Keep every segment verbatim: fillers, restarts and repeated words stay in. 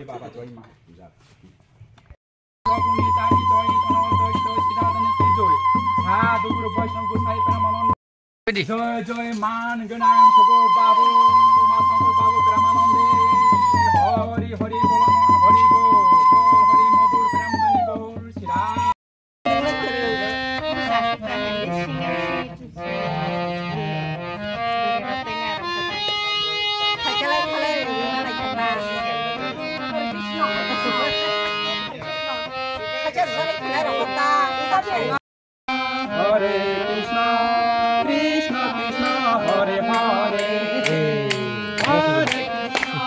Baba Joy Ma. Prabhu Netani Joy, Tono Joy, Joy Siddhartha Netani Joy. Sadhu Guru Vaishnava Gosai Premanand. Ready? Joy Joy Man Ganam Subur Babu, Ma Shankar Babu Premanande. Hari Hari Bol Mon Hari Bol, Bol Hari Madur Premanande Bol Sira. Hare Krishna, Krishna Krishna, Hare Hare, Hare Krishna,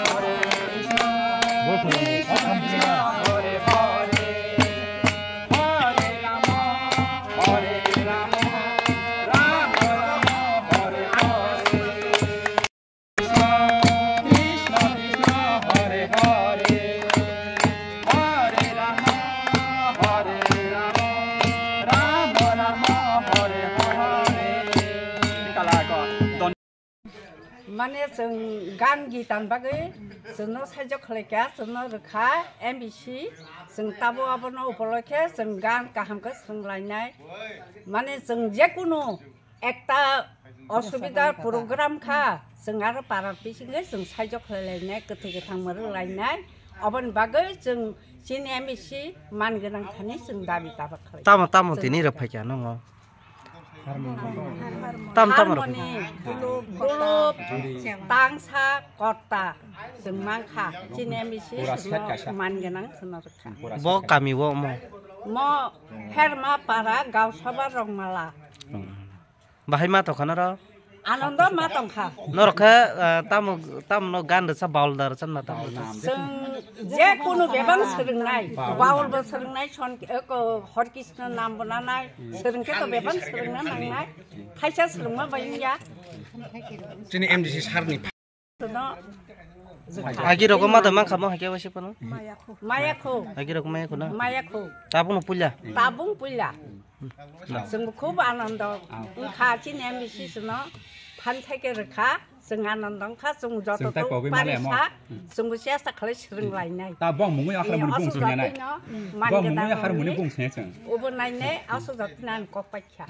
Hare Krishna, Krishna Krishna, Hare Hare, Hare Rama, Hare Rama, Rama Rama, Hare Hare. Krishna, Krishna, Hare Hare, Hare Rama, Hare Rama, Rama Rama, Hare Hare. Mane chwng gan gitan bagwi chwngno saijo khlaikha, chwngno rwkha M B C, chwng tabo abono upolokhe chwng gan kaham khe swrwnglainai. Mane chwng jekunu ekta osubida program kha, chwng aro parar bisingo chwng saijo khlailainai, kwthwi kwthang mwrwklainai. Oboni bagwi chwng chini M B C man gwnang thani chwng dabi dawa khlai. Tamo, tamo tini rwphaikha nongo? Tamo, tamo rwphai. Harmony, kulub, kulub, tangsa, korta, chwng mankha. Chini M B C chwngno man gwnang chwngno rwkha. Bo kami o omo? Mo Herma para Gausaba Rongmala. Bahai ma tongkha norok? Anando ma tongkha. Norok khe, ah, tamo, tamo no gan rwsa baul da rwsa na tamo? Chwng je kunu bebang swrwngnai, baul bo swrwngnai, son, eh, ko, Hor Krishna nam bo nanai, swrwng khe to bebang swrwngna nangnai, thaisa swrwngma bai wngya. Chini M D C sir ni Agi rok ma da mankha mo hakhe waisa phano? Maya kho. Agi rok maya kho na? Maya kho. Tabung no puila? Tabung puila. Chwng bo khub anando wngkha chini M B C chwngno phan thai khe rwkha, chwng anando wngkha, chwng joto to pari sa, chwng bo chesta khlai swrwng lainai. Ta bong mungwi akhar muni bung swngnai. Bong mungwi akhar muni bung swngnai chwng. Obo nainai aso joto nang kok paikha.